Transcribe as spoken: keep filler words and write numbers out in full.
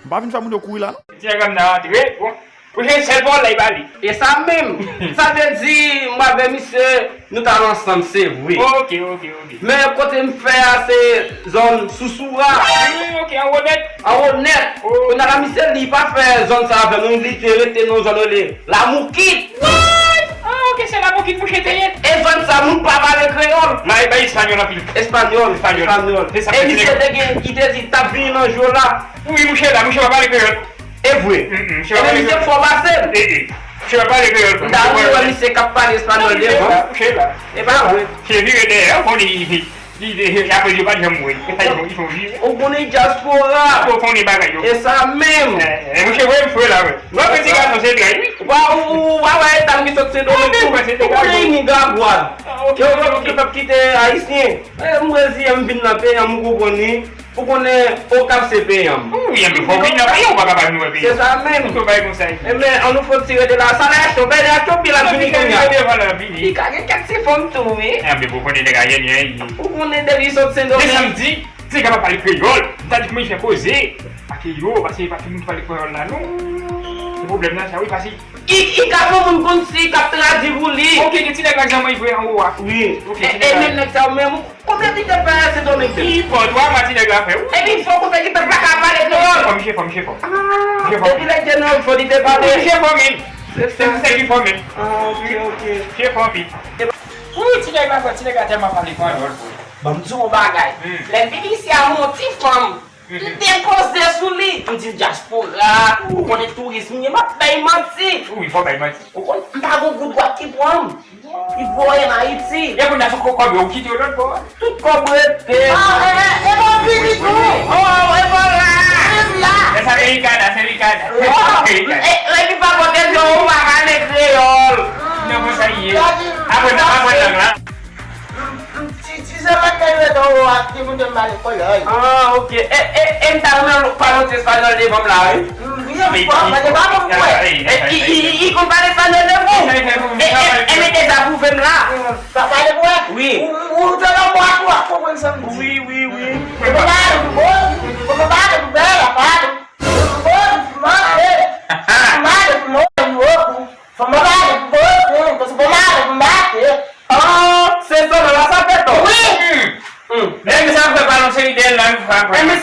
M pa vin fè moun yo kouri la, non. Ti nèg la m nan antre, bon. Pou se sèl pawòl la, li pale. E sa menm. Sa vle di, mwen avè misye, nou t al ansanm, se vre. Ok, ok, ok. Men kote m fè a, se zòn Sousoura. Hmm, ok, anwo nèt. Anwo nèt. Kounye a la, misye, li pa fè zòn sa avè nou, li te rete nan zòn rele Lamoukit. What? Ah, ok, se Lamoukit mouche te ye. E zòn sa, moun pa pale kreyòl. Mari bay espanyòl anpil. Espanyòl, Espanyòl. espanyòl. Se sa E k misye te gen, li te di, t ap vini nan jou la. Wi, mouche la, mouche pa pale kreyòl. E vre. Mm, mm, mouche E pa men pale misye kreyòl. fò pase l. E, e. Mouche pa pale kreyòl. M ta renmen wè misye k ap pale espanyòl devan. Mouche la. E pa vre. Se vire dèyè, ou konnen li, li, li, apre yo pa janm wè. E sa, li fon, li fon vire. Ou konnen dyaspora. Ou konnen bagay yo. E sa menm. E, e, mouche, wè, m fwe la, wè. Wè, ti gason, se dray, wi. Wa ou, ou, wa wè, e dam ki sot Sendomeng tou. Ou konnen Nicaragua. Yo, yo, yo p ap kite Ayisyen. E, m reziyen m vin nan peyi an, m konprann li. Ou konnen Okap se peyi an. Wi, anben, fò w vin nan peyi, ou pa ka pa vin wè peyi. Se sa menm. Tout bagay konsa. E men, an nou fè yon ti rete la. Sa la achte yon bèlè ak yon pil ap vini kounye a. Devan la vini. Li ka gen kèk ti fanm tou, wi. Anben, pou konnen nèg a yè, yè, yè. Ou konnen depi sot Men sa Sendomeng. m di, ti nèg la pa pale kreyòl. M ta di kòman l fè koze. Ak yo, paske pa tout moun ki pale kreyòl la, non. Se pwoblèm nan, sa, wi, paske I, i ka fè moun konn si k ap tradui pou li. Ok, gen ti nèg la k janm vwe anwo a. Wi. Ok, E, ti e nèg la. Menm nèg sa yo menm, konbyen ti tan pa Sendomeng? Ki pòt wa mati nèg la fè, wi. Epi fò kontan ki pèp la ka pale kreyòl. Fò misye fò, misye fò. Ah, depi lè te nan fò li te pale. Misye fò, men. Se Se sa. misye ki fò, men. Ah, ok, ok. Misye fò, pi. Wi, ti nèg la, ti nèg la tèlman pale kreyòl, bro. Bon, m di w yon bagay. Hmm. Lè m vin isi a, m wè yon ti fanm. M te poze sou li. M di dyaspora, ou konnen touris m ye, m ap bay manti. Wi, fò bay manti. Ou konn, m pa gon goud dwat ki pran m. Li voye m Ayiti. E kounye a, tout kòb yo, ou kite yo lòt bò. Tout kòb rete. Ah, e, e, e bon vini tou. Oh, e bon la. Vin la. E sa, Erikada, se Erikada. Oh, e, e, li pa pote non, ou pa pale kreyòl. Non, konsa li ye. Apre, apre lang la. Ti, ti se mwen ki rete anwo a ki moun te pale kreyòl. Ah, ok. E, e, e, m ta renmen pale yon ti espanyòl devan m la, wi. Wi, e bon, mwen te pa konn kwè. E, i, i, i, i konn pale espanyòl devan ou. E, e, e, men te sa pwouve m la. Sa pale kwè? Wi. Ou, ou, ou te nan bwa tou, a konprann sa m di. Wi, wi, wi. Ou pa pale pou bon, ou pa pale pou bèl, a pale. Pou bon, pou mande. Pou mande, pou mande, pou bon. Fò mwen pale pou bon, pou mande, pou mande. Ah, se sa la sa fè tò. Wi. Hmm. Men sa fè pa yon seri de lang fransè. E men